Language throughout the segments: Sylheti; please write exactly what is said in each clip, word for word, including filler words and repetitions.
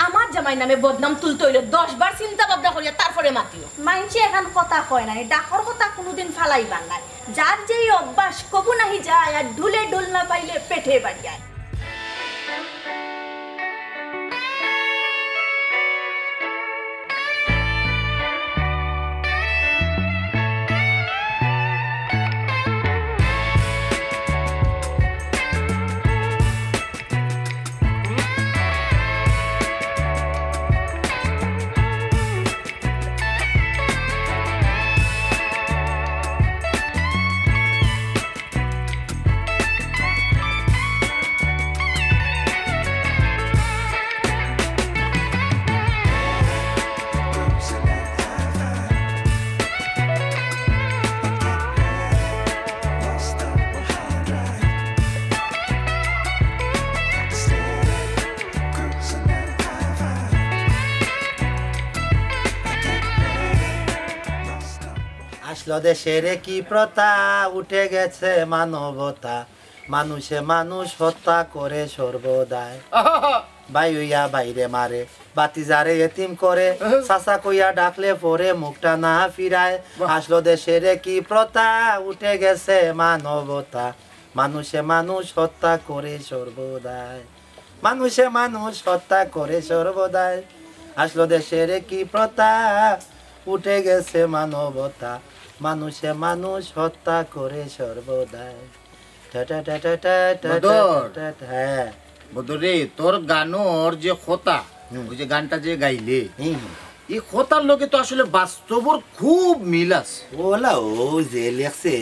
আমার জামাইর নামে বদনাম তুলতে অইলে দশ বার চিন্তা ভাবনা করিয়া তারপরে মাতিও। মাইনষে এখান কথা কয় না, এই ডাকর কথা কুনুদিন ফালাইবার নায়। যার যেই অভ্যাস, কবু নাহি যায়, আর ঢুলে ঢুল না পাইলে পেটে বাড়ি আয়। আসলো দেশের কি প্রথা, উঠে গেছে মানবতা, মানুষে মানুষ হত্যা করে সর্বদাই। আহা! ভাই হইয়া ভাইরে মারে, ভাতিজারে এতিম করে, আহা! চাচা কইয়া ডাকলে পরে মুখটা না ফিরায়। বাহ! আসলো দেশের কি প্রথা, উঠে গেছে মানবতা, মানুষে মানুষ হত্যা করে সর্বদাই। মানুষে মানুষ হত্যা করে সর্বদাই। আসলো দেশের কি প্রথা, উঠে গেছে মানবতা, মানুষে মানুষ হত্যা করে সর্বদাই। টা টা টা টা টা টা বদর। টা টা, হ্যাঁ। বদর রে, তোর গানর যে কথা, হুম। ওই যে গানটা যে গাইলে, হুম, হুম। এই কথার লগে তো আসলে বাস্তবর খুব মিল আছে। ওলা, ও যে লেখছে,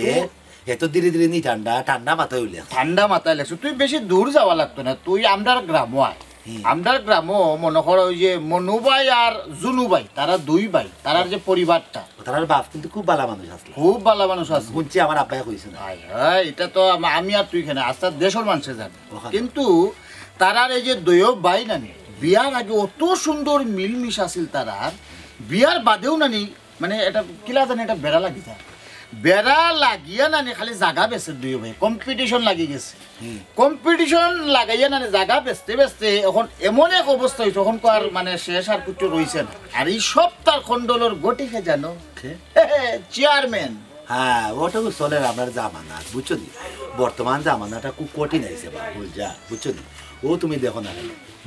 তো এত ধীরে ধীরে নি ঠান্ডা, ঠান্ডা মাথায় উঠে। ঠান্ডা মাথায় লেখছে। তুই বেশি দূর যাওয়া লাগতো না, তুই আমরার গ্রামো আয়। হুম। আমরার গ্রামো মনে করো ওই যে মনু ভাই আর জুনু ভাই, তারা দুই ভাই, তারার যে পরিবারটা। তারার বাপ কিন্তু খুব ভালা মানুষ আসলে। খুব ভালা মানুষ আছে। শুনছি আমার আব্বায় কইছে না। হায় হায়, এটা তো আম-, আমি আর তুই কেনে, আস্তা দেশর মানষে জানে। ওখানে। কিন্তু তারার এই যে দুইও ভাই নানি, বিয়ার আগে অত সুন্দর মিলমিশ আছিল তারার, বিয়ার বাদেও নানি মানে, এটা কিলা জানি, এটা বেড়া লাগি যায়। বেড়া লাগিয়া নানি খালি জাগা বেচে দুইও ভাই, competition লাগি গেছে। হুম। Competition লাগাইয়া নানি জাগা বেচতে বেচতে এখন এমন এক অবস্থা হইছে, এখন তো আর মানে শেষ আর কিছু রইছে না। আর এই সব তার খণ্ডলর গতিকে জানো? কে? চেয়ারম্যান। হ্যাঁ, ওটা তো চলের আমরার জামানা, বুঝছো নি? বর্তমান জামানাটা খুব কঠিন আইছে বাবু, যা, বুঝছো নি? ও তুমি দেখো না,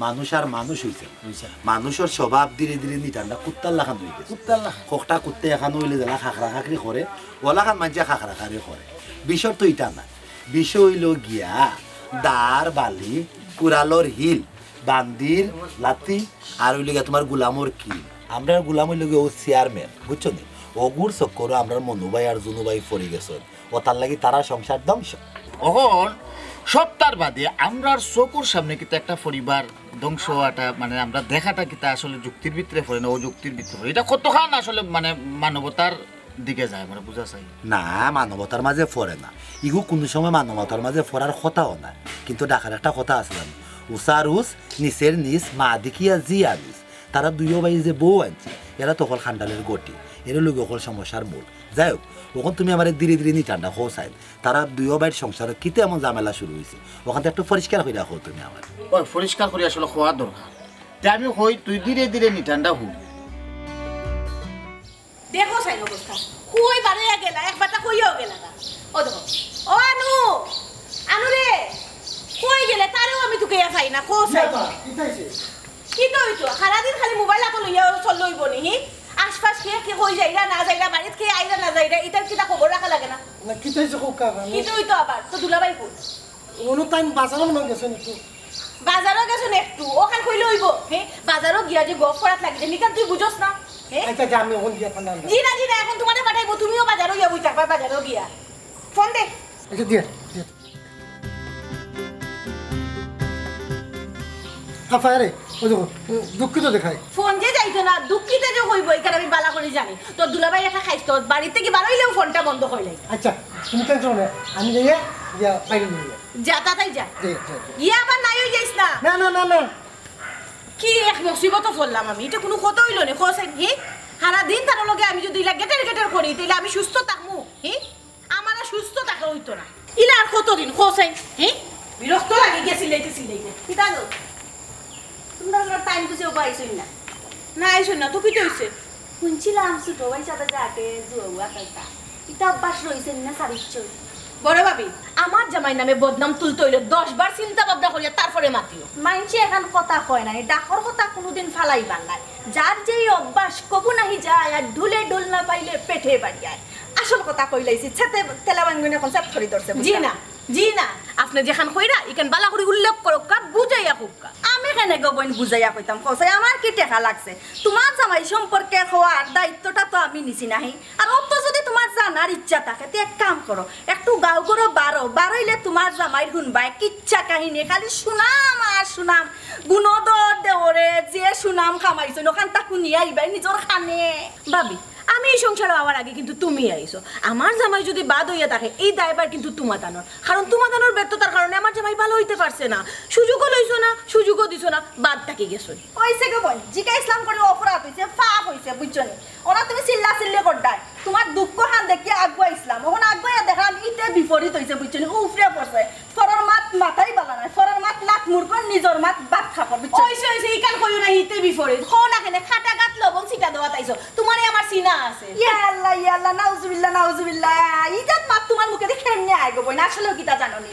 মানুষ আর মানুষ হইছে না। হইছে না। মানুষর স্বভাব ধীরে ধীরে নিটান্ডা কুত্তার লাখান হই গেছে। কুত্তার লাখান। খোকটা কুত্তা এখান হইলে যেলা খাকরা খাকরি করে, ওলাখান মানষে খাকরা খাকরি করে। বিষয় তো ইটা না। বিষয় হইল গিয়া দার বালি, কুড়ালর হিল, বান্দির লাতি, আর হইল গিয়া তোমার গুলামর কিল। আমরার গুলাম হইল গিয়া ও চেয়ারম্যান, বুঝছো নি? অগুর চক্করো আমরার মনু ভাই আর জুনু ভাই পড়ি গেছে। ও তার লাগি তারার সংসার ধ্বংস। অখন সপ্তাহ বাদে আমরার চকুর সামনে কিন্তু একটা পরিবার ধ্বংস হওয়াটা, মানে, আমরা দেখাটা কিতা আসলে যুক্তির ভিতরে পড়ে না, অযুক্তির ভিতরে পড়ে। এটা কতখান আসলে, মানে, মানবতার দিকে যায়, মানে, বুঝা চাই। না, মানবতার মাঝে পড়ে না। ইগু কোনো সময় মানবতার মাঝে পড়ার কথাও না। কিন্তু ঢাকার একটা কথা আছে জানো, "উচার উচ, নিচের নিচ, মা দেখিয়া জি আনিস।" তারা দুইও ভাই যে বউ আনছে, এরা তো অকল খান্ডালের গটি, এরা লোক অকল সমস্যার মূল। যাই হোক, অখন তুমি আমারে ধীরে ধীরে নিটান্ডা কও চাইন, তারা দুইও ভাইর সংসারে কিতা এমন ঝামেলা শুরু হইছে, অখান তো একটু পরিষ্কার কইরা কও তুমি আমারে। ওই পরিষ্কার করি আসলে কওয়া দরকার। তে আমি কই, তুই ধীরে ধীরে নিটান্ডা হুন। দেখো চাইন অবস্থা, কই বারইয়া গেলা, এক বাতা কইয়াও গেলা না। ও দেখো, ও আনু, আনু রে, কই গেলে? তারেও আমি তুকাইয়া পাই না, কও চাইন। কিতা বা, কিতা হইছে? কিতা হইতো? সারাদিন খালি মোবাইল আতো লইয়া চললে অইবো নি, হি? আশপাশ কে কে কই যাইরা না যাইরা, বাড়িত কে আইরা না যাইরা, ইটার কিতা খবর রাখা লাগে না? না, কিতা হইছে কউক্কা? কিতা হইতো আবার? তো দুলাভাই কই? অনো তাইন বাজারো মনে হয় গেছইন একটু। বাজারো গেছইন একটু? অখান কইলে অইবো? হে, বাজারো গিয়া যে গফ করাত লাগি যে, নিকান তুই বুঝোস না? হে? আচ্ছা, আচ্ছা, আমি অখন গিয়া ফান্ডা আনতাম। জি না, জি না, অখন তুমারে পাঠাইমু, তুমিও বাজারো গিয়া বই থাকবা, বাজারো গিয়া। ফোন দে। আচ্ছা, দিয়া, দিয়া। আফা রে, ওই দেখো, দুঃখিত দেখায়। ফোন যে যাইতো না, দুঃখিত যে কইবো, ইখান আমি বালা করি জানি। তোর দুলাভাই একটা খাইছ তো, বাড়ি থাকি বারইলেও ফোনটা বন্ধ করিলাই। আচ্ছা, তুমি টেনশন করো না, আমি যাইয়া, ইয়া, বাইরে নিয়ে যাই। যা, তাড়াতাড়ি যা। যাই, যাই, যাই। ইয়া আবার নাই অই যাইস না। না, না, না, না। কি এক মুসিবতো পড়লাম আমি, ইটা কুনু কথা অইলো নি, কও চাইন, হি? সারাদিন তার লগে আমি যদি ইলা গেটের গেটের করি, তাইলে আমি সুস্থ থাকমু, হি? আমার আর সুস্থ থাকা অইতো না। ইলা আর কতদিন, কও চাইন, হি? বিরক্ত লাগি গেছে চিল্লাইতে চিল্লাইতে। কিতা গো? তোমরা আইন বুঝে ওবা আইছইন না। না, আইছইন না, তো কিতা অইছে? হুনছিলাম ছোট ভাই সাথে যাকে জুয়া উয়া খেলতা। ইতা অভ্যাস রইছে না সারিচ্ছই। বড় ভাবি, আমার জামাইর নামে বদনাম তুলতে অইলে দশ বার চিন্তা ভাবনা করিয়া তারপরে মাতিও। মাইনষে এখান কথা কয় না, এই ডাকর কথা কোনোদিন ফালাইবার নাই। যার যেই অভ্যাস, কবু নাহি যায়, আর ঢুলে ঢোল না পাইলে পেটে বাড়ি আয়। আসল কথা কইলাইছি, ছেতে তেলা বাঙ্গুনে এখন সেট করি ধরছে, জি বুঝলা? না, জি না, আপনে যেখান কইরা, ইখান বালা করি উল্লেখ করউক্কা, বুঝাইয়া কউক্কা। আমি কেনে গো বইন বুঝাইয়া কইতাম, কও চাই, আমার কি টেকা লাগছে? তুমার জামাই সম্পর্কে কওয়ার দায়িত্বটা তো আমি নিছি নাহি। আর অত যদি তুমার জানার ইচ্ছা থাকে, তে এক কাম করো, একটু গাঁও ঘরো বারো, বারইলে তুমার জামাইর হুনবায় কিচ্ছা কাহিনী, খালি সুনাম আর সুনাম। গুণধর দেওরে যে সুনাম কামাইছইন, অখানতা হুনিয়া আইবায় নিজর কানে। ভাবি, আমি ই সংসারো আওয়ার আগে কিন্তু তুমি আইছো। আমার জামাই যুদি বাদ অইয়া থাকে, ই দায়ভার কিন্তু তুমাতানর। কারণ তুমাতানর ব্যর্থতার কারণে আমার জামাই ভালা অইতে পারছে না। সুযোগও লইছো না, সুযোগও দিছো না, বাদ থাকি গেছো। অইছে গো বইন, জিকাইছলাম করি অপরাধ অইছে, পাপ অইছে, বুঝছো নি? অলা তুমি চিল্লা চিল্লি কররায়। তুমার দুঃখখান দেখিয়া আগুয়াইছলাম। অখন আগুয়াইয়া দেখলাম ইতে বিপরীত অইছে, বুঝছো নি? উপরে পড়ছে। পরর মাত মাতাই বালা নায়, পরর মাত লাত মুরগ, নিজর মাত ভাত খাবো, বুঝছো? অইছে, অইছে, ইখান কইও না, ইতে বিপরীত। কও না কেনে, কাটা গাত লবণ ছিটা দেওয়াত আইছো। তুমারে আমার চিনা আছে। ইয়া আল্লাহ, ইয়া আল্লাহ, নাউজুবিল্লাহ, নাউজুবিল্লাহ। ইজাত মাত তুমার মুখেদি কেমনে আয় গো বইন? আসলেও কিতা জানো নি?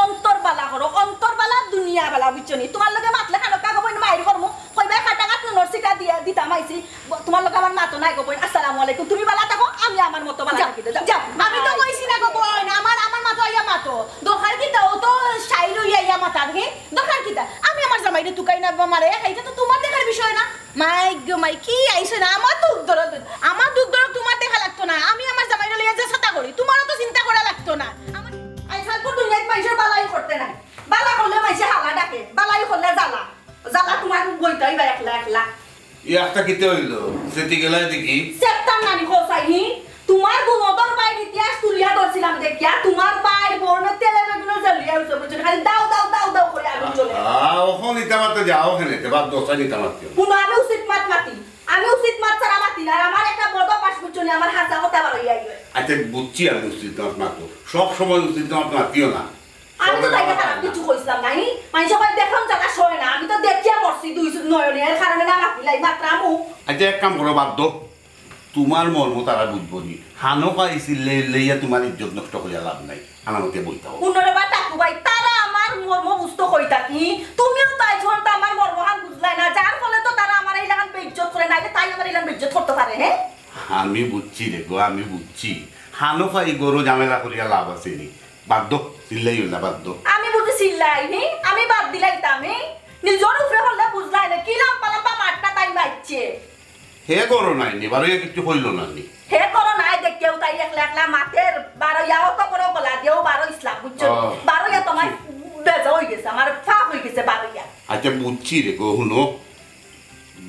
অন্তর বালা করো, অন্তর বালা, দুনিয়া বালা, বুঝছো নি? তুমার লগে মাতলে খানো কাগো বইন মাইর করমু। কইবায় কাটা গাত নুনর ছিটা দিয়া দিতাম আইছি। ব-, তুমার লগে আমার মাতো নাই গো বইন। আসসালামু আলাইকুম। তুমি বালা থাকো, আমি আমার মতো বালা যাও, থাকি। যাও, যাও। আমি তো কইছি না গো বইন, আমার, আমার মাতো আইয়া মাতো। দরকার কিতা? ও তো শাইর অইয়া আইয়া মাতার, হে? দরকার কিতা? আমি আমার জামাইরে তুকাই না বা মারে, ইটা তো তুমার দেখার বিষয় না। মাই গো মাই, কি আইছে না? আমার দুখ দরদ, আমার দুখ দরদ তুমার দেখা লাগতো না। আমি আমার জামাইরে লইয়া যে ছাতা করি, তুমারও তো চিন্তা করা লাগতো না। আমার আইজকাল তো দুনিয়াত মাইনষর বালাই করতে নাই। বালা করলে মাইনষে হালা ডাকে, বালাই করলে জ্বালা। জ্বালা তুমার বইতাই বা একলা একলা। ই একটা কিতা অইলো? সেটি গেলাই দেখি। সেটার নানি খোসাই হি। তুমার গুণধর ভাইর ইতিহাস তুলিয়া ধরছিলাম দেখিয়া, তুমার ভাইর বর্ণ তেলে বেগুনে জ্বলিয়া উঠছে, বুঝছো? খালি দাও, দাও, দাও, দাও করি আগুন জ্বলে। আ, অখন ইতা মাতে যাও কেনে, তে বাদ দশটা নিতা মাতে। হুনো, আমি উচিত মাত মাতি। আমি উচিত মাত ছাড়া মাতি না। আর আমার একটা বদ অভ্যাস, বুঝছো নি? আমার হাছা কথা বারইয়া আইয়। আচ্ছা, বুঝছি আমি উচিত মাত মাতো। সব সময় উচিত মাত মাতিও না। আমি তো তাইরে খারাপ কিছু কইছলাম না, হি? মাইনষে কয় দেখলাম যারা সয় না, আমি তো দেখিয়া মরছি দুই নয়নে, এর কারণে না মাতিলাই, মাতরামু। আচ্ছা, এক কাম করো, বাদ দেও। তুমার মর্ম তারা বুঝবো নি। হানো খাইছি লে-, লইয়া তুমার ইজ্জত নষ্ট করিয়া লাভ নাই। আমার মতে বইতাও। হুনরে বা টাকু ভাই, তারা আমার মর্ম বুঝতো কই থাকি? তুমিও তাই যখন তো আমার মর্মহান বুঝলায় না, যার ফলে তো তারা আমার এই লাখান বেইজ্জত করে, নাইলে তাই আমার এই লাখান বেইজ্জত করতে পারে, হে? আমি বুঝছি রে গো, আমি বুঝছি। হানো খাই গরো ঝামেলা করিয়া লাভ আছে নি? বাদ দেও, চিল্লাইও না, বাদ দেও। আমি বুঝি চিল্লাই, হি? আমি বাদ দিলাইতাম, হি? নিজর উপরে হলে বুঝলাই না, কি লাম্বা লাম্বা মাতটা তাই মাতছে। হে করো নাই নি, বারইয়া কিচ্ছু কইলো না নি। হে করো নাই দেখিয়াউ তাই একলা একলা মাতের, বারইয়াও তো করো গলা দিয়াউ বারইছলাম, বুঝছো? ও। বারইয়া তো আমার বেজা অইগেছে, আমার পাপ অইগেছে বারইয়া। আচ্ছা, বুঝছি রে গো, হুনো,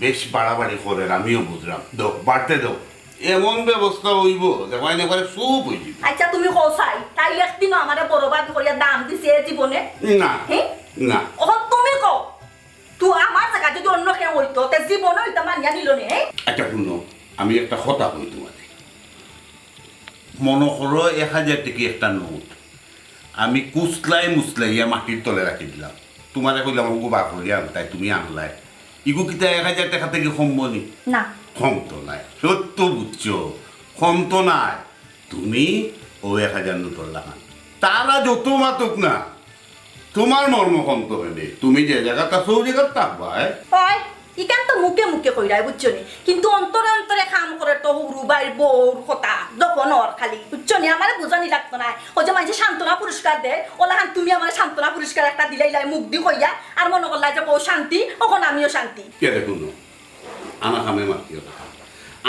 বেশ বাড়াবাড়ি করের, আমিও বুঝরাম। দেও, বাড়তে দেও। এমন ব্যবস্থা অইবো, যে ওয়াইন একবারে চুপ অইযিবো। আচ্ছা, তুমি কও চাই, তাই একদিনও আমারে বড় ভাবি করিয়া দাম দিছে এ জীবনে? না, হে? না। অখন তুমি কও, তো আমার জাগাত যদি অন্য কেউ অইতো, তে জীবনে অইতা মানিয়া নিলো নে, হে? আচ্ছা, হুনো, আমি একটা কথা কই তুমারে। মনো করো, এক হাজার টেকি একটা নোট। আমি কুচলাই মুচলাইয়া মাটির তলে রাখি দিলাম। তুমারে কইলাম, "ওগু বার করিয়া আনতায়, তুমি আনলায়।" ইগু কিতা এক হাজার টেকা থাকি কমবো নি? না। কমতো নায়। সত্য বুঝছো, কমতো নায়। তুমি অউ এক হাজার নোটর লাখান। তারা যত মাতুক না, তুমার মর্ম কমতো কেনে? তুমি যে জাগাত আছো, অউ জাগাত থাকবায়। অয়, ইখান তো মুখে মুখে কইরায়, বুঝছো নি? কিন্তু অন্তরে অন্তরে কাম করের তো হুরু ভাইর বউর কথা, যখন অর খালি, বুঝছো নি? আমারে বুঝানি লাগতো নায়। অউ যে মাইনষে সান্ত্বনা পুরস্কার দেয়, অলাখান তুমি আমারে সান্ত্বনা পুরস্কার একটা দিলাইলায় মুখদি কইয়া, আর মনো করলায় যে বউ শান্তি, অখন আমিও শান্তি। কে দেখুন, আনা কামে মাতিও না।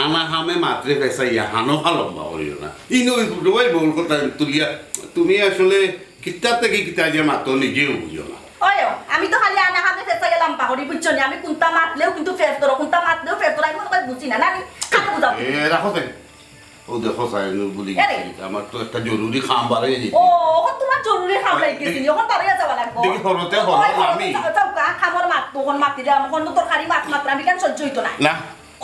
আনা কামে মাতরে ফেসাইয়া হানো খা লম্বা করিও না। ইনো ওই ছোট ভাই বউর কথা তুলিয়া তুমি আসলে কিতা থাকি কিতা যে মাতো নিজেও বুঝো না। ওই, আমি তো খালি আনা কামে ফেসাইয়া লম্বা করি, বুঝছো নি? আমি কুনটা মাতলেও কিন্তু ফেস ধরো, কুনটা মাতলেও ফেস ধরো, আমি মনে করি বুঝি না, না, আমি কাকে বুঝাবো? এ, রাখো তাই। ও দেখো, সাইনুল বলি, এরে। আমার তো একটা জরুরি কাম বাড়াই দিতে। ও, ও তোমার জরুরি কাম লাগি গেছে নি, অখন বাড়াইয়া যাওয়া লাগবো। দেখি, হরতে হর, ওই, হরতে আমি। যাও, যাও, কা-, কামর মাত, তখন মাতিলে, আমার কোনো তরকারি মাত, মাত, আমি কেন সহ্য হইতো না। না।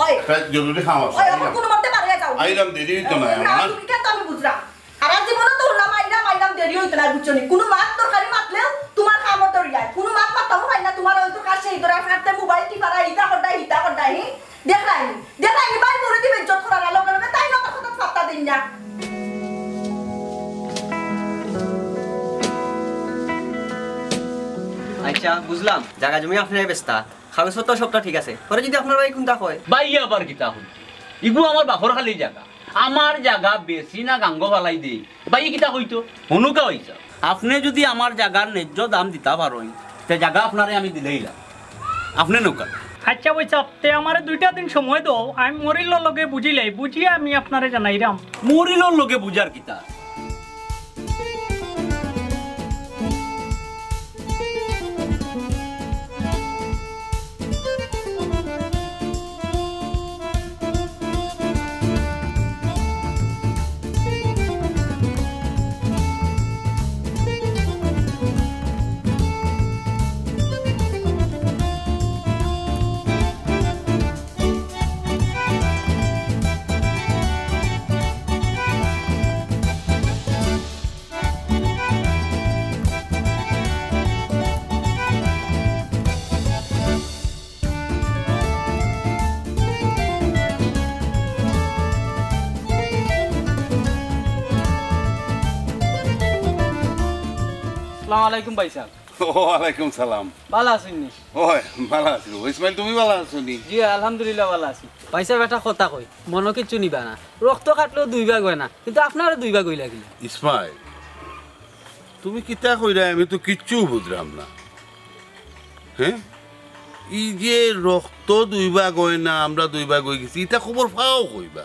ওই। একটা জরুরি কাম আছে, ওই, অখন আইলাম। কোনো মতে বাড়াইয়া যাও। আইলাম, দেরি হইতো না, না, আমার। তুমি কেন তো আমি বুঝলাম। সারা জীবনে তো হলাম, আইলাম, আইলাম, দেরি হইতো না, বুঝছো নি? কোনো মাত, তরকারি মাতলেও তোমার কামও দেরি। কুনু মাত মাততামও পাই না, তুমার অউ তো কাজ সেই ধরে ফাটতে মোবাইল টিপারা, ইতা করডা, ইতা করডা, হি? দেখরায়নি, দেখরায়নি, ভাই মোরে দি বেইজ্জত করার লগে লগে তাইন আমার কথাত পাত্তা দেইন না। আচ্ছা, বুঝলাম, জাগা জমি আপনারায় বেচতা, কাগজপত্র সবটা ঠিক আছে, পরে যদি আপনার ভাই কুনতা কয়? ভাই আবার কিতা কইতো? ইগু আমার বাপর খালি জাগা, আমার জাগা বেচি না গাঙ্গো ফালাই দেই, ভাই কিতা কইতো? হুনুক্কা ভাইসাব, আপনে যদি আমার জাগার ন্যায্য দাম দিতা পারইন, তে জাগা আপনারে আমি দিলাইলাম। আপনে নৌকা। আচ্ছা ভাইসাব, তে আমারে দুইটা দিন সময় দেও, আমি মরিলর লগে বুঝিলাই, বুঝিয়া আমি আপনারে জানাইরাম। মরিলর লগে বুঝার কিতা? আসসালামু আলাইকুম ভাইসাব। ওয়ালাইকুম সালাম। ভালা আছইন নি? ওই, ভালা আছি। ইসমাইল, তুমি ভালা আছো নি? জি, আলহামদুলিল্লাহ ভালা আছি। ভাইসাব, একটা কথা কই, মনো কিচ্ছু নিবা না। রক্ত কাটলেও দুই ভাগ অয় না, কিন্তু আপনারে দুই ভাগ অইলা কিলা? ইসমাইল, তুমি কিতা কইরায়, আমি তো কিচ্ছু বুঝরাম না। হে, ই যে রক্ত দুই ভাগ অয় না, আমরা দুই ভাগ অইগেছি, ইতা খবর পাও কইবা?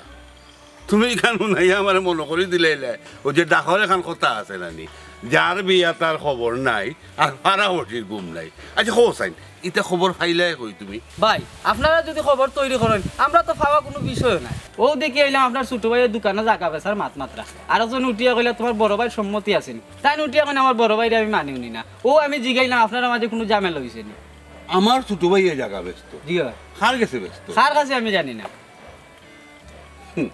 তুমি ইখান হুনাইয়া আমারে মনো করি দিলাইলায়, অউ যে ডাকর একখান কথা আছে না নি, যার বিয়া তার খবর নাই, আর পাড়া পড়শির ঘুম নাই। আচ্ছা, কও চাইন, ইতা খবর পাইলায় কই তুমি? ভাই, আপনারা যদি খবর তৈরি করইন, আমরা তো পাওয়া কুনু বিষয়ও নায়। অউ দেখি আইলাম আপনার ছুটো ভাইয়ে দুকানো জাগা বেচার মাত মাতরা। আরকজনে উঠিয়া কইলা, "তুমার বড় ভাইর সম্মতি আছে নি?" তাইন উঠিয়া কইন, "আমার বড় ভাইরে আমি মানিও নি না।" অউ আমি জিগাইলাম, "আপনারার মাঝে কুনু ঝামেলা অইছে নি?" আমার ছুটো ভাইয়ে জাগা বেচতো? জি অয়। কার গেছে বেচতো? কার গেছে আমি জানি না। হুম।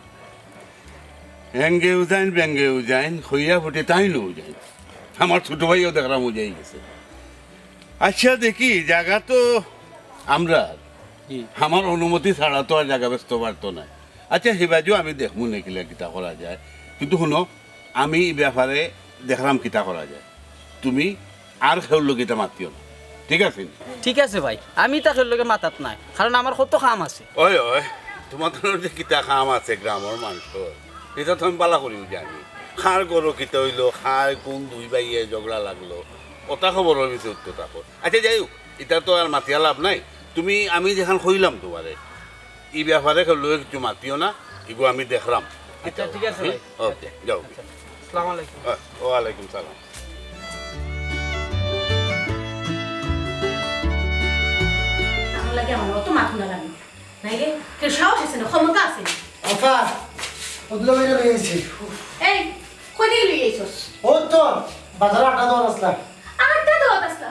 এঙ্গেও যাইন, বেঙ্গেও যাইন, কইয়া ফুটে তাইনও যাইন। আমার ছুটো ভাইও দেখরাম অউ যাই গেছে। আচ্ছা, দেখি, জাগা তো আমরার। জি। আমার অনুমতি ছাড়া তো আর জাগা বেচতো পারতো নায়। আচ্ছা, হিবাজু আমি দেখমু নে কিলা কিতা করা যায়। কিন্তু হুনো, আমি ই ব্যাপারে দেখরাম কিতা করা যায়। তুমি আর কেউর লগে ইতা মাতিও না, ঠিক আছে নি? ঠিক আছে ভাই, আমি ইতা কেউর লগে মাতাত নায়, কারণ আমার কত কাম আছে। ওই, ওই, তুমার যে কিতা কাম আছে গ্রামর মানষর, ইতা তো আমি ভালা করিউ জানি। কার ঘরো কিতা অইলো, কার কুন দুই ভাইয়ে ঝগড়া লাগলো, অতা খবরর ভিতরে তো থাকো। আচ্ছা, যাই হউক, ইতা তো আর মাতিয়া লাভ নাই। তুমি, আমি যেখান কইলাম তুমারে, ই ব্যাপারে কেউর লগে কিচ্ছু মাতিও না, ইগু আমি দেখরাম। আচ্ছা, ঠিক আছে ভাই। ওকে, যাও। আচ্ছা, আসসালামু আলাইকুম। ওয়ালাইকুম সালাম। আমার লাগে আমার অত মাথা না লাগে। নাইলে কেউ সাহস আছে না, ক্ষমতা আছে না। আফা, অগুলা বাইরে লই আইছি। এই, কই দিয়া লই আইছস? অউ তো, বাজারো আটা দেওয়াত আছলা। আটা দেওয়াত আছলা?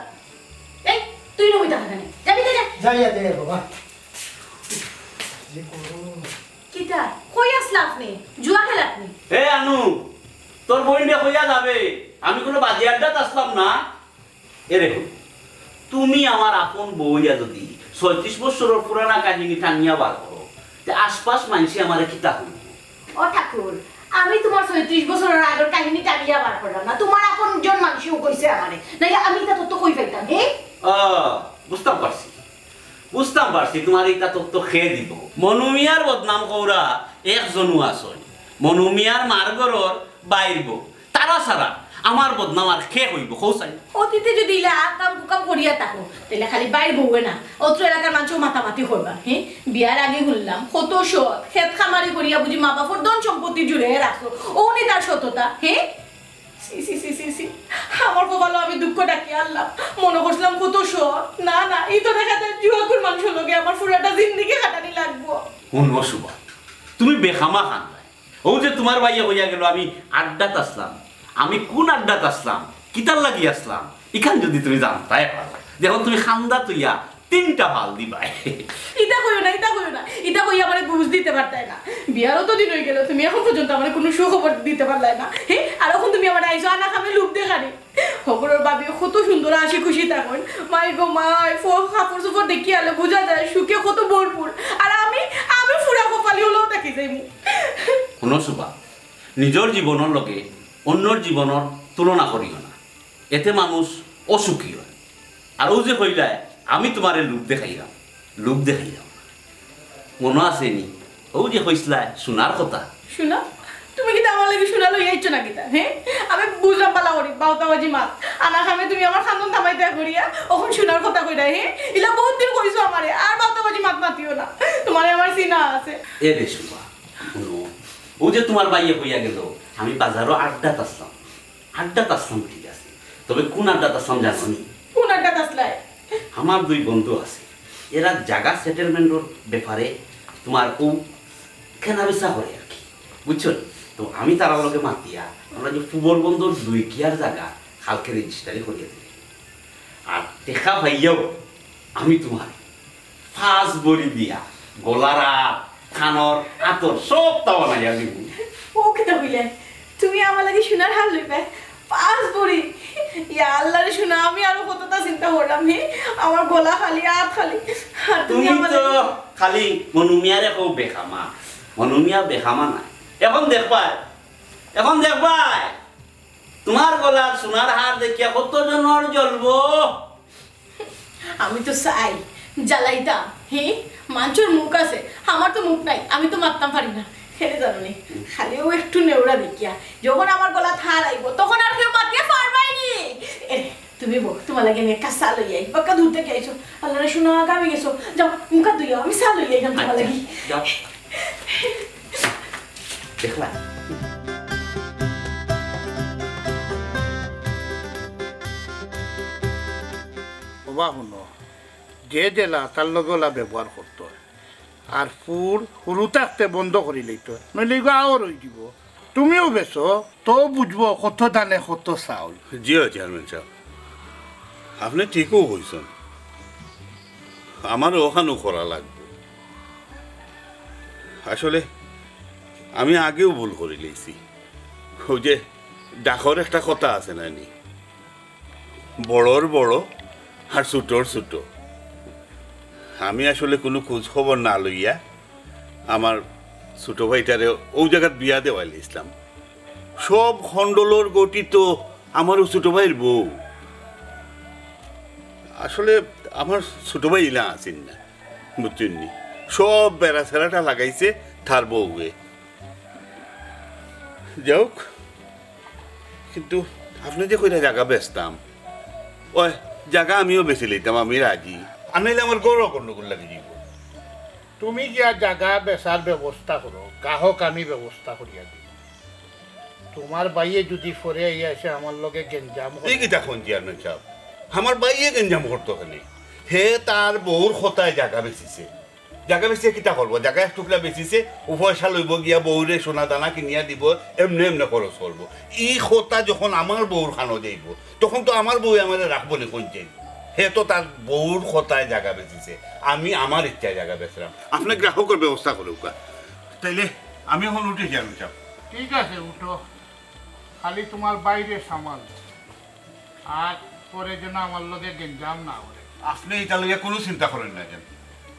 এই, তুই নবি তাহলে কেনে? যাবি না, যা। যাইয়া দে বাবা। যে গরম। কিতা? কই আছলা আপনে? জুয়া খেলাত নি? এ আনু, তোর বইনরে কইয়া যাবে, আমি কুনু বাজি আড্ডাত আছলাম না। এরে হুনো, তুমি আমার আপন বউ অইয়া যদি ছয়ত্রিশ বছরর পুরানা কাহিনী টানিয়া বার করো, তে আশপাশ মানষে আমারে কিতা কইবো? ও ঠাকুর, আমি তুমার ছয়ত্রিশ বছরর আগর কাহিনী টানিয়া বার করলাম না, তুমার আপনজন মানষেউ কইছে আমারে, নাইলে আমি ইতা তথ্য কই পাইতাম, হে? আ, বুঝতাম পারছি, বুঝতাম পারছি, তুমারে ইতা তথ্য কে দিবো। মনু মিয়ার বদনাম কওরা একজনউ আছইন, মনু মিয়ার মার ঘরর বাইর বউ। তারা ছাড়া আমার বদনাম আর কে কইবো, কও চাই? অতীতে যদি ইলা কাম কুকাম করিয়া থাকো, তাইলে খালি বাইর বউয়ে না, অত্র এলাকার মানষেও মাতামাতি করবা। হে, বিয়ার আগে হুনলাম কত সৎ, খেত খামারি করিয়া বুঝি মা বাপর ধন সম্পত্তি জুড়ে রাখছো, অউ নি তার সততা। হে, ছি, ছি, ছি, ছি, ছি। আমার কপালো আমি দুঃখ ডাকিয়া আনলাম, মনো করছিলাম কত সৎ। না, না, ই তো দেখা যায় জুয়াকুর মানষর লগে আমার পুরাটা জিন্দেগি কাটানি লাগবো। হুনো সুবা, তুমি বেখামা কান্দায়। অউ যে তুমার ভাইয়ে কইয়া গেলো, আমি আড্ডাত আছলাম, আমি কুন আড্ডাত আছলাম, কিতার লাগি আছলাম, ইখান যদি তুমি জানতায় পারো, দেখো তুমি কান্দা তুইয়া তিনটা ফাল দিবায়। ইতা কইও না, ইতা কইও না, ইতা কইয়া আমারে বুঝ দিতে পারতায় না। বিয়ারও তো দিন অইগেলো, তুমি এখন পর্যন্ত আমারে কুনু সুখবর দিতে পারলায় না। হে, আর এখন তুমি আমারে আইছো আনা কামে লোভ দেখানি। হগরর ভাবি কত সুন্দর হাসি খুশি থাকইন। মাই গো মাই, ফ-, কাপড় চোপড় দেখিয়া আলে বুঝা যায় সুখে কত ভরপুর। আর আমি, আমি ফুরা কপালি অইয়া থাকি যাইমু। হুনো শোভা, নিজর জীবনর লগে অন্যর জীবনর তুলনা করিও না, এতে মানুষ অসুখী অয়। আর অউ যে কইলায়, আমি তুমারে লোভ দেখাইরাম, লোভ দেখাইরাম। মনো আছে নি? অউ যে কইছলায় সোনার কথা। সোনা? তুমি কিতা আমার লাগি সোনা লইয়া আইছো না কিতা, হে? আমি বুঝলাম ভালা করি, বাউতাবাজি মাত। আনা কামে তুমি আমার কান্দন থামাইতায় করিয়া, অখন সোনার কথা কইরায়, হে? ইলা বউত দিন কইছো আমারে, আর বাউতাবাজি মাত মাতিও না। তুমারে আমার চিনা আছে। এ রে শোভা, হুনো, অউ যে তুমার ভাইয়ে কইয়া গেল, আমি বাজারো আড্ডাত আছলাম। আড্ডাত আছলাম ঠিক আছে, তবে কুন আড্ডাত আছলাম জানো নি? কুন আড্ডাত আছলায়? আমার দুই বন্ধু আছে, এরা জাগা সেটেলমেন্টর ব্যাপারে তুমার অউ কেনাবেচা করে আর কি, বুঝছো নি? তো আমি তারার লগে মাতিয়া আমরা যে পুবর বন্দর দুই কিয়ার জাগা কালকে রেজিস্টারি করিয়া দিলে, আর টেকা পাইয়াও আমি তুমার পাঁচ ভরি দিয়া গলার হার, কানর, আতর সবতা বানাইয়া দিমু। অউ কিতা কইলায়? তুমি আমার লাগি সোনার হার লইবায়? পাঁচ ভরি? ইয়া আল্লাহ রে সোনা, আমি আরো কততা চিন্তা করলাম, হে? আমার গলা খালি, আত খালি। আর তুমি তুমি আমার তো লাগি খালি মনু মিয়ারে কও বেখামা। মনু মিয়া বেখামা নায়। অখন দেখবায়, অখন দেখবায়, তুমার গলার সোনার হার দেখিয়া কত জনর জ্বলবো। আমি তো চাই জ্বালাইতাম, হে, মানষর মুখ আছে, আমার তো মুখ নাই, আমি তো মাততাম পারি না। কেনে জানো নি? খালি অউ একটু নেউরা দেখিয়া, যখন আমার গলাত হার আইবো, তখন আর কেউ মাতিয়া পারবায় নি। এ, তুমি বও, তুমার লাগি আমি এক কাপ চা লইয়া আই, বাক্কা দূর থাকি আইছো, আল্লাহ রে সোনা, ঘামি গেছো, যাও, মুখ হাত ধুইয়া, আমি চা লইয়া আইলাম তুমার আচ্ছা, লাগি। যাও। দেখলা? ওবা হুনো, যে যেলা তার লগে অলা ব্যবহার করতো। আর ফুর হুরু থাকতে বন্ধ করিলেইতো, নইলে ইগু আওর অইযিবো। তুমিও বেচো, তো বুঝবো কত ধানে কত চাউল। জি অয় চেয়ারম্যান সাব, আপনে ঠিকউ কইছইন। আমারও অখানউ করা লাগবো। আসলে আমি আগেও ভুল করিলাইছি। অউ যে ডাকর একটা কথা আছে না নি, বড়র বড় আর ছোটর ছোট। আমি আসলে কুনু খোঁজ খবর না লইয়া আমার ছোট ভাইটারে অউ জাগাত বিয়া দেওয়াইলাইছলাম। সব খন্ডলর গটি তো আমার অউ ছোট ভাইর বউ। আসলে আমার ছোট ভাই ইলা আছইন না, বুঝছইন নি? সব বেড়াছেড়াটা লাগাইছে তার বউয়ে। যাউক, কিন্তু আপনে যে কইরা জাগা বেচতাম, অয় জাগা আমিও বেচিলাইতাম, আমি রাজি। আর নাইলে আমার ঘরো গন্ডগোল লাগি যাইবো। তুমি গিয়া জাগা বেচার ব্যবস্থা করো, গ্রাহক আমি ব্যবস্থা করিয়া দিমু। তুমার ভাইয়ে যুদি পরে আইয়া এসে আমার লগে গেঞ্জাম করে। ই কিতা কইন চেয়ারম্যান সাব? আমার ভাইয়ে গেঞ্জাম করতো কেনে? হে তার বউর কথায় জাগা বেচিছে। জাগা বেচিয়া কিতা করবো? জাগা এক টুকরা বেচিছে, অউ পয়সা লইবো গিয়া বউরে সোনা দানা কিনিয়া দিবো, এমনে এমনে খরচ করবো। ই কথা যখন আমার বউর কানো যাইবো, তখন তো আমার বউয়ে আমারে রাখবো নি কইন চাইন। হে তো তার বউর কথায় জাগা বেচিছে, আমি আমার ইচ্ছায় জাগা বেচরাম। আপনে গ্রাহকর ব্যবস্থা করউক্কা। তাইলে আমি অখন উঠি যাই, আমি যাব। ঠিক আছে, উঠো, খালি তুমার ভাইরে সামাল। আর পরে যেন আমার লগে গেঞ্জাম না করে। আপনে ইটা লইয়া কুনু চিন্তা করেন না যেন,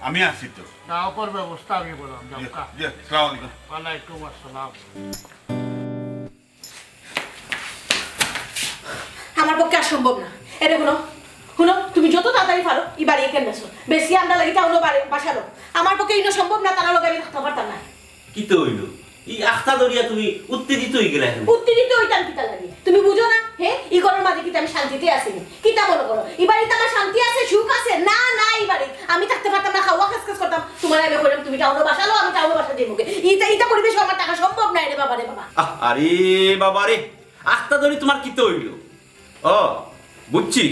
আমি আছি তো। গ্রাহকর ব্যবস্থা আমি করলাম, যাও জি, কা। জি, আসসালামু আলাইকুম। ওয়ালাইকুম আসসালাম। আমার পক্ষে আর সম্ভব না। এরে হুনো, হুনো, তুমি যত তাড়াতাড়ি পারো, ই বাড়ি এখান বেচো। বেচিয়া আমরার লাগি টাউনো বাড়ি, বাসা লও। আমার পক্ষে ইনো সম্ভব না, তারার লগে আমি থাকতাম পারতাম না। কিতা অইলো? ই আখতা ধরিয়া তুমি উত্তেজিত অইগেলায় কেনে? উত্তেজিত অইতাম কিতার লাগি? তুমি বুঝো না? হে? ই ঘরর মাঝে কিতা আমি শান্তিতে আছি নি? কিতা মনো করো? ই বাড়িত আমার শান্তি আছে, সুখ আছে? না, না, ই বাড়িত আমি থাকতে পারতাম না, খাওয়া খেস খেস করতাম। তুমারে আমি কইলাম, তুমি টাউনো বাসা লও, আমি টাউনো বাসা যাইমুগি। ইতা, ইতা পরিবেশো আমার থাকা সম্ভব নায় রে বাবা রে বাবা। আহ, আরে বাবা রে, আখতা ধরি তুমার কিতা অইলো? ও, বুঝছি।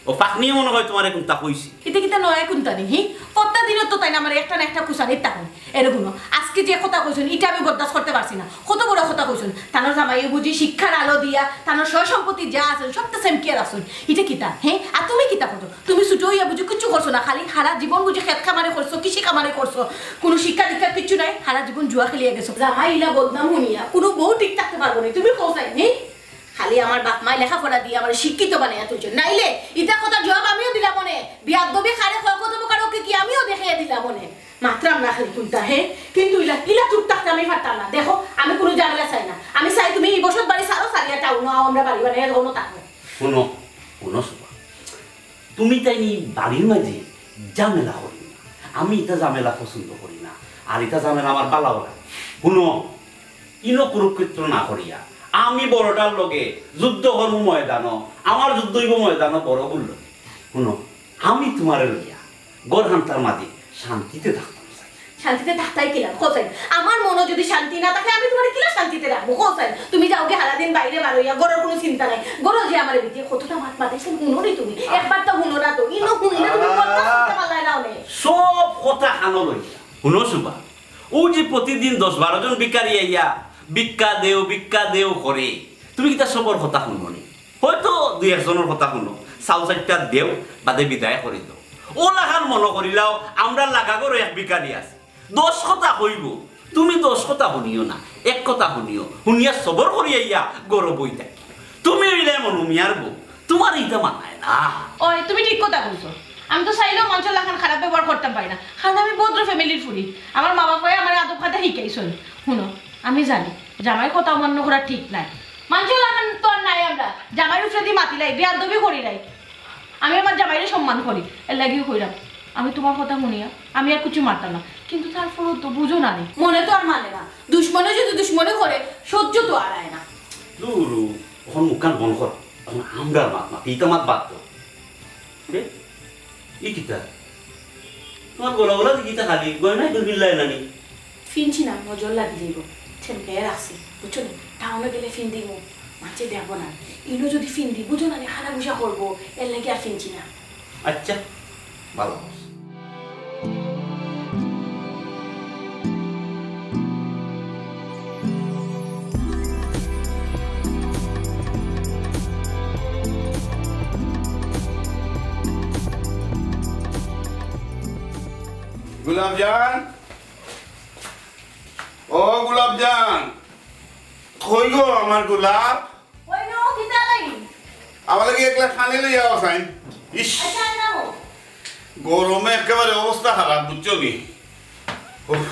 ও ফাকনিয়ে মনে হয় তুমারে কুন্তা কইছে। ইতা কিতা নয়া কুন্তা নি, হি? প্রত্যেক দিনও তো তাইন আমারে একটা না একটা কুছানিত থাকইন। এরে হুনো, আজকে যে কথা কইছইন, ইটা আমি বরদাস্ত করতে পারছি না। কত বড় কথা কইছইন। তানর জামাইয়ে বুঝি শিক্ষার আলো দিয়া, তানর সয় সম্পত্তি যা আছে, সবতা সেমকিয়া রাখছইন। ইটা কিতা, হে? আর তুমি কিতা করছো? তুমি ছুটো অইয়া বুঝি কিচ্ছু করছো না, খালি হারা জীবন বুঝি খেত খামারি করছো, কৃষি খামারি করছো, কুনু শিক্ষা দীক্ষা কিচ্ছু নাই, হারা জীবন জুয়া খেলিয়া গেছো। জামাই ইলা বদনাম হুনিয়া কুনু বউ ঠিক থাকতে পারবো না, তুমি কও চাই, হে? খালি আমার বাপ মায় লেখাপড়া দিয়া আমারে শিক্ষিত বানাইয়া তুলছইন, নাইলে ইতা কথার জবাব আমিও দিলাম অনে। বিয়াদবি কারে কয়, কত প্রকার ওকে কি আমিও দেখাইয়া দিলাম অনে। মাতরাম না খালি কুন্তা, হে? কিন্তু ইলা, ইলা চুপ থাকতে আমি পারতাম না। দেখো, আমি কুনু ঝামেলা চাই না। আমি চাই তুমি ই বসত বাড়ি ছাড়ো, ছাড়িয়া টাউনো আও, আমরা বাড়ি বানাইয়া অনো থাকমু। হুনো, হুনো সুবা, তুমি তাই নি বাড়ির মাঝে ঝামেলা করি না। আমি ইতা ঝামেলা পছন্দ করি না, আর ইতা ঝামেলা আমার ভালাও লাগে। হুনো, ইনো কুরুক্ষেত্র না করিয়া আমি বড়টার লগে যুদ্ধ করমু ময়দানো, আমার যুদ্ধ অইবো ময়দানো বড়গুর লগে। হুনো, আমি তুমারে লইয়া ঘর খান্তার মাঝে শান্তিতে থাকতাম চাই। শান্তিতে থাকতায় কিলা, কও চাই? আমার মনো যদি শান্তি না থাকে, আমি তুমারে কিলা শান্তিতে রাখমু, কও চাই? তুমি যাওগি হারাদিন বাইরে বারইয়া, ঘরর কুনু চিন্তা নাই। ঘরো যে আমারে বিটিয়ে কততা মাত মাতে, হুনো নি তুমি? একবার তো হুনো না তো, ইনো হুনলে তুমি কথা শুনতে পারলায় না অনে। সব কথা কানো লইয়া। হুনো সুবা, অউ যে প্রতিদিন দশ বারো জন ভিখারি আইয়া ভিক্ষা দেও, ভিক্ষা দেও করে, তুমি কিতা সবর কথা হুনো নি? হয়তো দুই একজনর কথা হুনো, চাউল চাইট্টা দেও, বাদে বিদায় করি দেও। অউ লাখান মনো করিলাও, আমরার লাগা ঘরো এক ভিখারি আছে, দশ কথা কইবো, তুমি দশ কথা হুনিও না, এক কথা হুনিও, হুনিয়া সবর করি আইয়া ঘরো বই থাকি। তুমি অইলায় মনু মিয়ার বউ, তুমার ইতা মানায় না। ওই, তুমি ঠিক কথা কইছো। আমি তো চাইলেও মানষর লাখান খারাপ ব্যবহার করতাম পারি না, কারণ আমি ভদ্র ফ্যামিলির ফুড়ি। আমার মা বাবায় আমারে আদব কায়দা শিখাইছইন। হুনো, আমি জানি জামাইর কথা অমান্য করা ঠিক নায়। মানষর লাখান তো আর নায় আমরা, জামাইর উপরেদি মাতিলাই, বেয়াদবি করিলাই। আমি আমার জামাইরে সম্মান করি, এরলাগিউ কইরাম। আমি তুমার কথা হুনিয়া আমি আর কিচ্ছু মাততাম না, কিন্তু তারপরেও তো বুঝো না নি। মনে তো আর মানে না, দুশমনে যদি দুশমনি করে, সহ্য তো আর অয় না। দুরু, অখন মুখখান বন্ধ কর, অখন আমরার মাত মাত, ইতা মাত বাদ দেও। এ? ই কিতা? তুমার গলা গলা দি কিতা খালি? গয়না দুলবিল্লায় নানি? ফিনছি না, নজর লাগি যাইবো। ঠেমকাইয়া রাখছি, বুঝছো নি? টাউনো গেলে ফিন দিমু, মানষে দেখবো না। ইনো যদি ফিন দি, বুঝো না নি, খারাপ গুসা করবো, এরলাগি আর ফিনছি না। আচ্ছা, ভালা করছো। গোলাপজান, ও গোলাপজান, কই গো আমার গোলাপ? ওই নো, কিতা লাগি? আমার লাগি এক গ্লাস পানি লইয়া আও চাইন। ইস, আচ্ছা, আনলাম। গরমে একেবারে অবস্থা খারাপ, বুঝছো নি? উফ।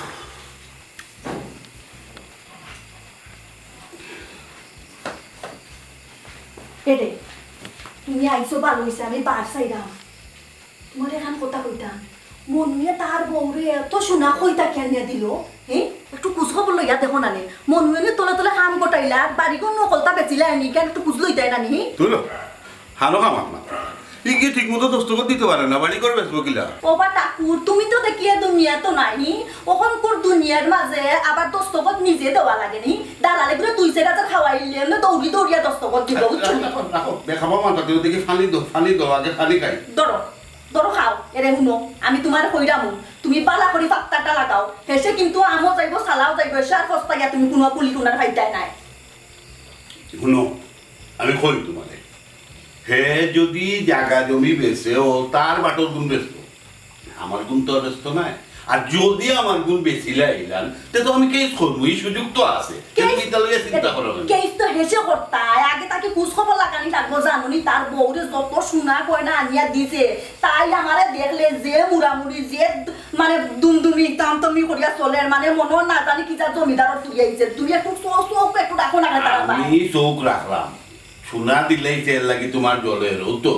এরে, তুমি আইছো ভালা অইছে, আমি বার চাইরাম। তুমারে এখান কথা কইতাম, মনুয়ে তার বউরে এত সোনা কই থাকি আনিয়া দিল, হে? একটু খোঁজ খবর লইয়া দেখো না নে। মনুয়ে নি তলে তলে কাম গটাইলা, বাড়িঘর নকলতা বেচিলায় নি, কেন একটু খোঁজ লইতায় না নি? তুই লো, হানো কাম আপনার। ই কি ঠিক মতো দস্তখত দিতে পারে না, বাড়িঘর বেচবো কিলা? ও বা ঠাকুর, তুমি তো দেখিয়া দুনিয়াত নাই, হি? অখনকুর দুনিয়ার মাঝে আবার দস্তখত নিজে দেওয়া লাগে নি? দালালে করে দুই চাইর হাজার খাওয়াইলে এমনে দৌড়ি দৌড়িয়া দস্তখত দিব, বুঝছো নি? রাখো, রাখো, দেখাবো মাথা, তুমি দেখি পানি দাও, পানি দাও, আগে পানি খাই। ধরো, ধরো খাও, এরে হুনো, আমি তুমারে কইরামু, তুমি ভালা করি ফাত্তাটা লাগাও, হেষে কিন্তু আমও যাইবো, ছালাও যাইবো, হেষে আর ফস্তাইয়া তুমি কুনু কুলি কুনার পাইতায় নায়। হুনো, আমি কই তুমারে, হে যদি জাগা জমি বেচে, ও তার বাটর গুন বেচবো, আমার গুন তো আর বেচতো নায়। আর যদি আমার গুন বেচিলাই ইলান, তে তো আমি কেস করমু, ই সুযোগ তো আছে। তে তুমি ইতা লইয়া চিন্তা করো না। কেস তো হেষে করতায়, আগে তাকে খোঁজ খবর লাগানি লাগবো, জানো নি? তার বউরে যত সোনা গয়না আনিয়া দিছে, তাই আমারে দেখলে যে মুড়ামুড়ি, যে মানে দুমদুমি, তামতমি করিয়া চলের, মানে মনো না জানি কি যা জমিদারর তুই আইছে। তুমি একটু চোখ, চোখ একটু রাখো না কেন তার আমি চোখ রাখলাম, সোনা দিলাইছে এর লাগি তুমার জ্বলের, ও তো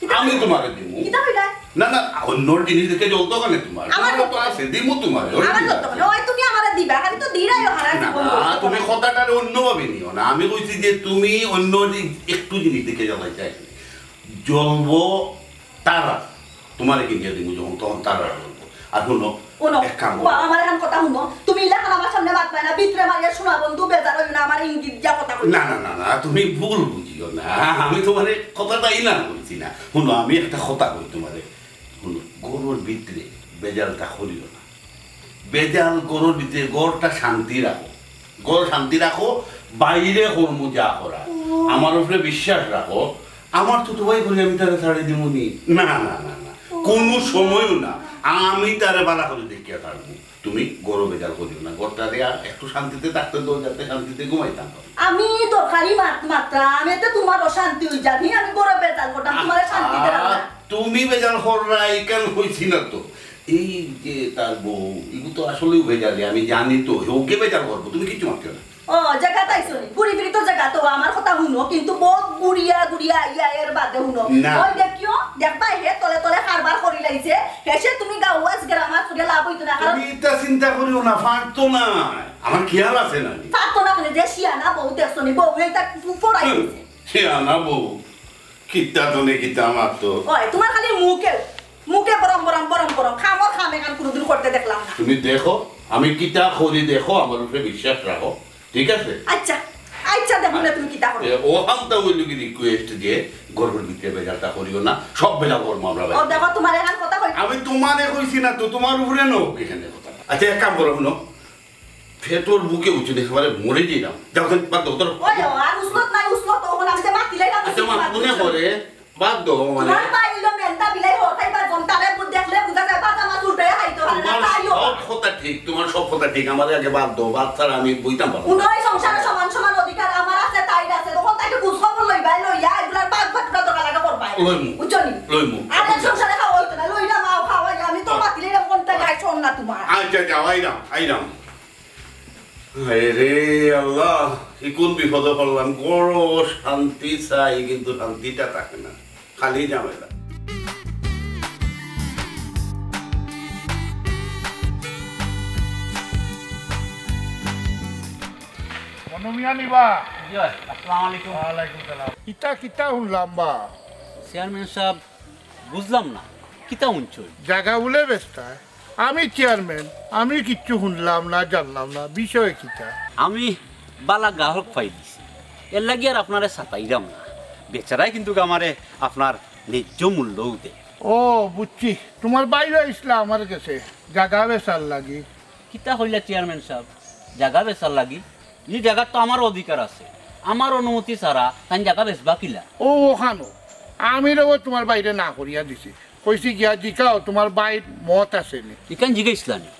কিতা আমি কইলা? তুমারে দিমু। কিতা কইলা? না, না, অন্য জিনিস দেখে জ্বলতো কেন তুমার? আমার তুমার তো আছে, দিমু তুমারে, ওই আমার ঠিক যত আছে। মানে, ওই তুমি আমারে দিবা, খালি তো দিরাইও হারা না, জীবন না, বলতে তুমি পারো। কথাটারে অন্যভাবে নিও না। আমি কইছি যে তুমি অন্য যে একটু জিনিস দেখে জ্বালাই চাই। জ্বলবো তারা, তুমারে কিনিয়া দিমু যখন, তখন তারা জ্বলবো। আর হুনো, হুনো, এক কাম করো। বাবা, আমার এখন কথা হুনো। তুমি ইলাখান আমার সামনে মাত নাই না, ভিতরে মারিয়া শোনা বন্ধু, বেজার হইও না, আমার ইঙ্গিত যা কথা কই। না, না, না, না, তুমি ভুল বুঝিও না। আমি তুমারে কথাটা ইলান কইছি না। হুনো, আমি একটা কথা কই তুমারে। হুনো, ঘরর ভিতরে বেজালটা করিও না। বেজাল ঘরর ভিতরে, ঘরটা শান্তি রাখো। ঘর শান্তি রাখো, বাইরে করমু যা করা। ও। আমার উপরে বিশ্বাস রাখো। আমার তো তোমায় বলি আমি তারে ছাড়ি দিমু নি। না, না, না, না। ও। কুনু সময়ও না। আমি তারে ভালা করি দেখিয়া ছাড়মু। তুমি ঘরো বেজাল করিও না, ঘরটা দিয়া একটু শান্তিতে থাকতে দেও, যাতে শান্তিতে ঘুমাইতাম পারি। আমি দরকারি মাত মাত্রা, আমি এতে তুমার অশান্তি অই যার, হি আমি ঘরো বেজাল করতাম, তুমারে শান্তিতে রাখতাম। আহা, তুমি বেজাল কররায়, ইখান কইছি না তো। এই যে তার বউ, ইগু তো আসলেউ বেজালি, আমি জানি তো, ওকে বেজাল করবো, তুমি কিচ্ছু মাতিও না। ও, জাগাত আইছো নি? ঘুরি ফিরি তো জাগাত, আমার কথা হুনো, কিন্তু বউত ঘুরিয়া ঘুরিয়া আইয়া এর বাদে হুনো। না। ওই দেখিও, দেখবায় হে তলে তলে কারবার করি লাইছে, হেষে তুমি গাউয়াজ গ্রামাজ করিয়া লাভ অইতো না, কারণ তুমি ইতা চিন্তা করিও না, পারতো না। আমার খেয়াল আছে না নি? পারতো না কেনে, যে শিয়ানা বউ দেখছো নি, বউ এইটা ফু-, ফড়াই হুম, দিছে। শিয়ানা বউ, কিতা তনে কিতা মাততো। ওই, তুমার খালি মুখে, মুখে বরম বরম বরম বরম, কামর কাম এখান কোনোদিন করতে দেখলাম না। তুমি দেখো, আমি কিতা করি দেখো, আমার উপরে বিশ্বাস রাখো। ঠিক আছে? আচ্ছা, আচ্ছা, দেখমু না তুমি কিতা করো। এ, ও হামতা অইল কি request যে ঘরর ভিতরে বেজালটা করিও না, সব বেজাল করমু আমরা ও ভাই। দেখো, তুমারে এখান কথা কই। আমি তুমারে কইছি না তো, তুমার উপরে নো এখানে কথা। আচ্ছা, এক কাম করো, হুনো, পেটর ভুকে উঠে দেখে একেবারে মরি যাইরাম। যাও, যাও, বাদ দেও, ধরো। ওই, ও, আর উসলত নাই, উসলত, তখন আমি যে মাতিলে না, আচ্ছা, মা, মনে করে, বাদ দেও, মানে। তুমার ভাই অইলো মেন্তা বিলাই, হতাই বা জনতারে বুঝ দেখলে বুঝা যায়, বাজা মাছ উল্টাইয়া খাইতো পারে না, তোমার তাইও। সব কথা ঠিক, তোমার সব কথা ঠিক, আমারে আগে বাদ দেও, বাদ ছাড়া আমি বইতাম পারবো না। উনই সংসারে সমান সমান অধিকার আমার আছে, তাইর আছে, তখন তাইকে বুঝ খবর লইবায়, লইয়া এগুলার বাদ বাটুরা দরকার লাগে করবায়। লইমু। বুঝছো নি? লইমু। আর এক সংসারে খাওয়া অইতো না, লইরা মাও খাওয়াই, আমি তো হ্যাঁ। মাতিলে এরকম কোনটা গায়ে শোন না তুমার। আচ্ছা, যাও, আইরাম, আইরাম। হায় রে আল্লাহ, ই কোন বিপদো পড়লাম? ঘরো শান্তি চাই, কিন্তু শান্তিটা থাকে না, খালি ঝামেলা। মনু মিয়া নিবা? জি ভাই, আসসালামু আলাইকুম। ওয়ালাইকুম সালাম। ইতা কিতা হুনলাম বা? চেয়ারম্যান সাব, বুঝলাম না, কিতা হুনছইন? জাগা বুলে বেচতায়? আমি চেয়ারম্যান, আমি কিচ্ছু হুনলাম না, জানলাম না, বিষয় কিতা? আমি বালা গ্রাহক পাইলিছি, এরলাগি আর আপনারে সাতাইরাম না। বেচারায় কিন্তুক আমারে আপনার ন্যায্য মূল্যউ দেয়। ও, বুঝছি, তুমার ভাইও আইছলা আমার গেছে জাগা বেচার লাগি। কিতা কইলা চেয়ারম্যান সাব? জাগা বেচার লাগি? ই জাগাত তো আমারও অধিকার আছে। আমার অনুমতি ছাড়া তাইন জাগা বেচবা কিলা? ও, অখানউ। আমি রে ও তুমার ভাইরে না করিয়া দিছি। কইছি গিয়া জিকাও, তুমার ভাইর মত আছে নি? ইখান জিকাইছলা নি?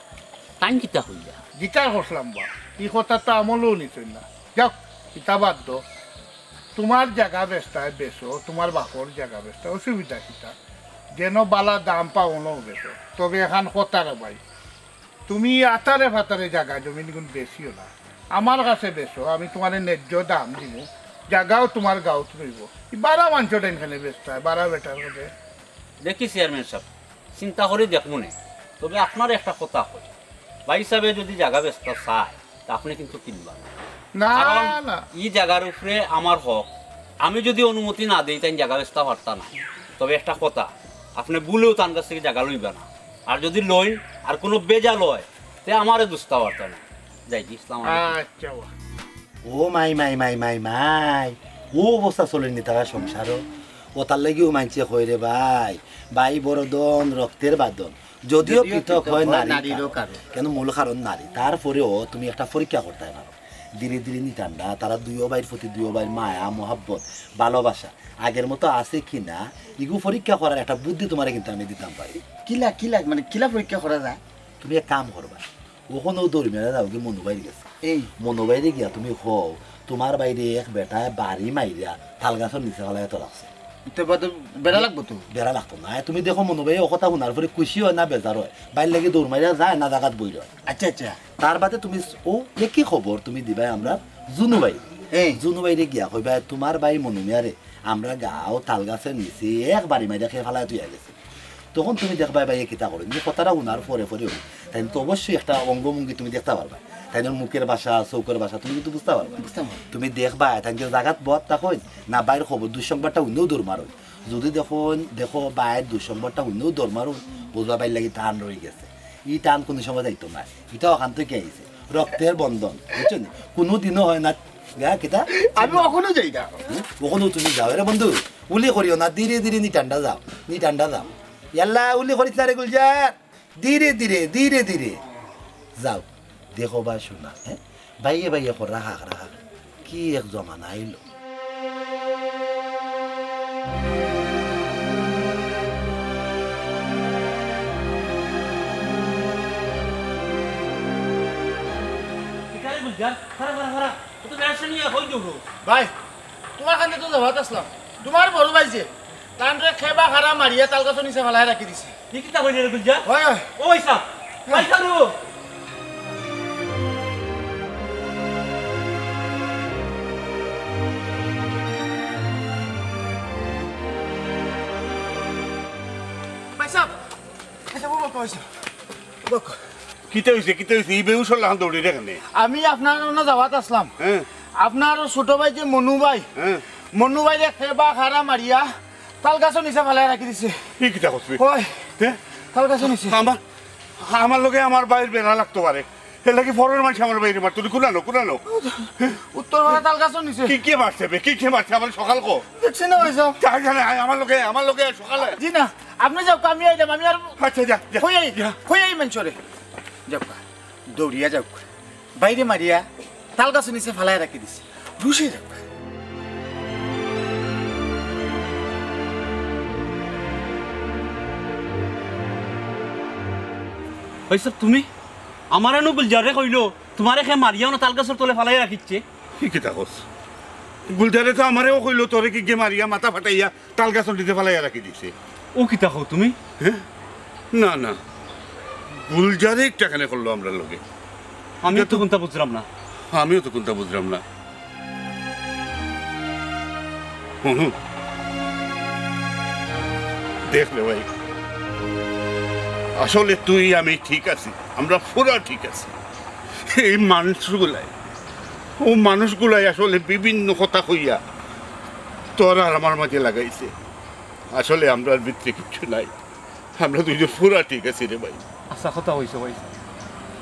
তাইন কিতা কইলা? জিকার করছলাম বা, ই কথা তো আমলেও নিছইন না। যাও, ইতা বাদ দেও। তুমার জাগা বেচতায় বেচো, তুমার বাপর জাগা বেচতায়, অসুবিধা কিতা? যেন বালা দাম পাও অনো বেচো। তবে এখান কথা রে ভাই, তুমি আতারে ফাতারে জাগা জমিনগুন বেচিও না, আমার কাছে বেচো, আমি তুমারে ন্যায্য দাম দিমু, জাগাও তুমার গাউত রইবো। ই বারা মানষর ডাইন খানে বেচতায়, বারা বেটার কাছে। দেখি চেয়ারম্যান সাব, চিন্তা করি দেখমুনে। তবে আপনারে একটা কথা কই, ভাই সাবে যদি জাগা বেচতা চায়, তা আপনে কিন্তু কিনবা না। না, কারণ না। ই জাগার উপরে আমার হক, আমি যদি অনুমতি না দেই, তাইন জাগা বেচতা পারতা না। তবে একটা কথা, আপনে ভুলেও তান কাছ থাকি জাগা লইবা না। আর যদি লইন, আর কুনু বেজাল অয়, তে আমারে দুষতা পারতা না। যাই কি, ইসলাম আলাইকুম। আচ্ছা, বাহ। ও মাই, মাই, মাই, মাই, মাই। ও অবস্থা চলেনি তারা সংসারও। ও তার লাগিও মানষে কয় রে ভাই, ভাই বড় ধন, রক্তের বাঁধন। যদিও যদিও পৃথক পৃথক হয় হয় নারীর নারীরও কারণ। কারণ। কেন মূল কারণ নারী। তারপরেও তুমি একটা পরীক্ষা করতায় পারো। ধীরে ধীরে নিতান্ডা, তারা দুইও ভাইর প্রতি দুইও ভাইর মায়া, মহাব্বত, ভালোবাসা আগের মতো আছে কি না, ইগু পরীক্ষা করার একটা বুদ্ধি তুমারে কিন্তু আমি দিতাম পারি। কিলা, কিলা, মানে কিলা পরীক্ষা করা যায়? তুমি এক কাম করবা, অখনউ দৌড় মেরে যাও কি মনু ভাইর গেছে। এই। মনু ভাইরে গিয়া তুমি কও, তুমার ভাইরে এক বেটায় বাড়ি মাইরা তাল গাছর নিচে ফালাইয়া তো রাখছে। তে বাদে বেড়া লাগবো তো? বেড়া লাগতো না। তুমি দেখো মনু ভাই ও কথা হুনার পরে খুশি অয় না বেজার অয়, ভাইর লাগি দৌড় মারিয়া যায় না জাগাত বই রয়। আচ্ছা, আচ্ছা। তার বাদে তুমি ও একই খবর তুমি দিবায় আমরার জুনু ভাই। এই। জুনু ভাইরে গিয়া কইবায়, তুমার ভাই মনু মিয়ারে আমরার গাঁও তাল গাছর নিচে এক বাড়ি মারিয়া কে ফালাইয়া থুইয়া গেছে। তখন তুমি দেখবায় ভাইয়ে কিতা করে। তুমি কথাটা হুনার পরে পরে অইব। তাইন তো অবশ্যই একটা অঙ্গভঙ্গি তুমি দেখতা পারবায়। তাইনর মুখের ভাষা, চউখর ভাষা তুমি কিন্তু বুঝতা পারবায়। বুঝতাম পারবো। তুমি দেখবায়, তাইন যে জাগাত বওয়াত থাকইন, না ভাইর খবর দুঃসংবাদটা হুনলেও দৌড় মারইন। যদি দেখইন, দেখো ভাইর দুঃসংবাদটা হুনলেও দৌড় মারইন, বুঝবা ভাইর লাগি টান রই গেছে। ই টান কুনু সময় যাইতো নায়। ইটা অখান থাকি আইছে। রক্তের বন্ধন, বুঝছো নি? কুনু দিনও হয় না। গা, কিতা? আমি অখনউ যাই না। হুম? অখনউ তুমি যাও। এরে বন্ধু, উলি করিও না, ধীরে ধীরে নিটান্ডা যাও, নিটান্ডা যাও। ইয়াল্লা, উলি করিস না রে গুলজার। ধীরে ধীরে, ধীরে ধীরে যাও। দেখো বা শোনা, হ্যাঁ? বাইয়ে বাইয়ে কর, রাখা, রাখা। কি এক জমানা আইলো। যা, ফারা, ফারা, ফারা। ও তো বেড়া শুনিয়া কই দৌড়ো। ভাই, তুমার কান্দে তো যাওয়াত আছলাম। তুমার বড় ভাই যে, তানরে কেবা কারা মারিয়া তাল গাছর নিচে ফালাইয়া রাখি দিছে। ই কিতা কইলে রে গুলজার? অয়, অয়। ও ভাই সাব, ভাই সাব রে ও। ভাই সাব, আচ্ছা, বলো, কইছো। বলো। কিতা অইছে, কিতা অইছে? ই বেহুশর লাখান দৌড়িরে কেনে? আমি আপনার অনো যাওয়াত আছলাম। হ্যাঁ। আপনার ছোট ভাই যে মনু ভাই, হ্যাঁ। মনু ভাইরে কেবা কারা মারিয়া তাল গাছর নিচে ফালাইয়া রাখি দিছে। ই কিতা কছ বে? অয়। তে? তাল গাছর নিচে। আমার, আমার লগে আমার ভাইর বেড়া লাগতো পারে। এর লাগি পরর মানষে আমার ভাইরে মারতো। তুই কুনানো, কুনানো? উত্তর পাড়া তাল গাছর নিচে। কে, কে মারছে বে? কে, কে মারছে? আমারে সকাল কো। দেখছি না ভাই সাব। যা, যা, না, আয়, আমার লগে, আমার লগে আয় সকালে। জি না, আপনে যাউক্কা, আমি আইলাম, আমি আর আচ্ছা, যা, যা। কই আই, যা। কই আই মানষরে। যাউক্কা, দৌড়িয়া যাউক্কা। ভাইরে মারিয়া তাল গাছর নিচে ফালাইয়া রাখি দিছে। বুঝে যাউক্কা। ভাই সাব, তুমি? আমারে নু গুলজারে কইলো, তুমারে কে মারিয়া অনো তাল গাছর তলে ফালাইয়া রাখিছে। ই কিতা কছ? গুলজারে তো আমারেও কইলো, তোরে কিগে মারিয়া মাথা ফাটাইয়া তাল গাছর নিচে ফালাইয়া রাখি দিছে। ও কিতা কও তুমি? হ্যাঁ? না, না। গুলজারে ইটা কেনে করলো আমরার লগে? আমিও তো কুনতা বুঝরাম না। আমিও তো কুনতা বুঝরাম না। হুম, হুম। দেখ রে ভাই, আসলে তুই আমি ঠিক আছি, আমরা পুরা ঠিক আছি। এই মানুষগুলাই, ও মানুষগুলাই আসলে বিভিন্ন কথা কইয়া তোর আর আমার মাঝে লাগাইছে। আসলে আমরার ভিতরে কিচ্ছু নাই, আমরা দুইজন পুরা ঠিক আছি রে ভাই। আচ্ছা কথা কইছো ভাই,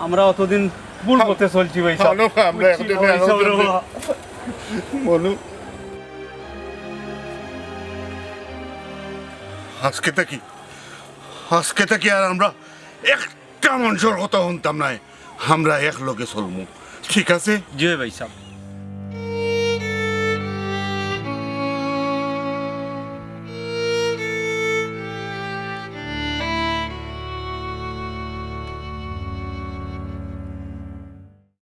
আমরা অতদিন ভুল পথে চলছি ভাই সাব। আমরা বুঝছি এখন না ভাই সাব রে বাবা। মনু, আজকে থাকি, আজকে থাকি আর আমরা একটা মানষর কথা হুনতাম নায়, আমরা এক লগে চলমু, ঠিক আছে? জি ভাই সাব।